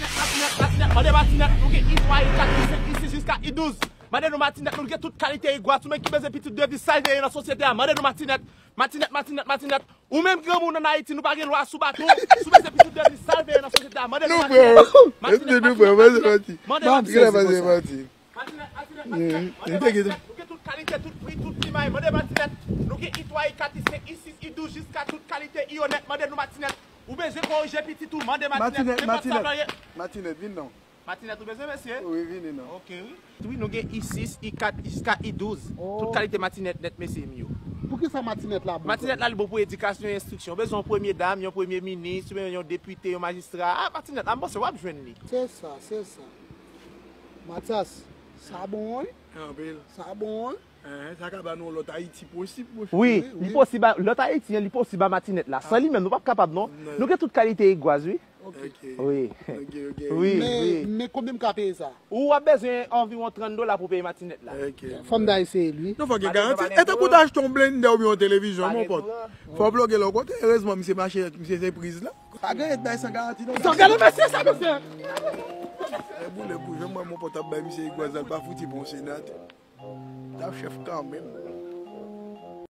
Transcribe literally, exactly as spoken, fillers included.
Matinèt, matinèt, mande matinèt, nou gen I twa, I kat, I senk, I sis, jiska I douz. Mande nou matinèt, nou gen tout kalite igwaz, ou menm ki bezwen pitit de vi salveye nan sosyete a, mande nou matinèt. Matinèt, matinèt, matinèt. Ou menm granmoun ann Ayiti, nou pa gen lwa sou baton. Si w bezwen pitit de vi salveye nan sosyete a, mande nou matinèt. Matinèt, matinèt, matinèt. Mande matinèt. Matinèt, matinèt, matinèt. Matinèt, matinèt, matinèt. Nou gen tout kalite, tout pri, tout klimay, mande matinèt. Nou gen I twa, I kat, I senk, I sis, I douz, jiska tout kalite I onèt, mande nou matinèt. Ou bezwen korije pitit ou, mande matinèt. Nenpòt sa w ye. Matinèt, vin non. Matinèt ou bezwen, mesye? Wi, vini non. Ok, wi. Wi, nou gen I sis, I kat, jiska I douz. Tout kalite matinèt nèt, mesye m yo. Poukisa matinèt la bon? Matinèt la, li bon pou edikasyon e enstriksyon. Ou bezwen yon premye dam, yon premye minis, oubyen yon depite, yon majistra. Ah, matinèt la, m panse w ap jwenn li. Se sa, se sa. Matyas, sa bon, wi. Anpil. Sa bon, wi. Sa ka ba nou yon lòt Ayiti posib, monchè. Wi, li posib. Lòt Ayiti an, li posib a matinèt la. San li menm, nou p ap kapab, non. Nou gen tout kalite igwaz, wi. Ok. Wi. Ok, ok. Wi, wi. Men konbyen m ka peye sa? Ou ap bezwen anviwon trant dola pou peye matinèt la. Ok. Fò m ta eseye l, wi. Non, fò gen garanti. E tankou w ta achte yon blendè oubyen yon televizyon, mon pòt. Fò w ploge lòt kote. Erezman, misye mache, misye se priz la. Pa gen ret bay san garanti, non. Sa gade mesye sa, mesye. E boule kou, jan mwen, mon pòt ap bay misye igwaz la, l pa fouti pran senatè. T ap chèf kanmenm.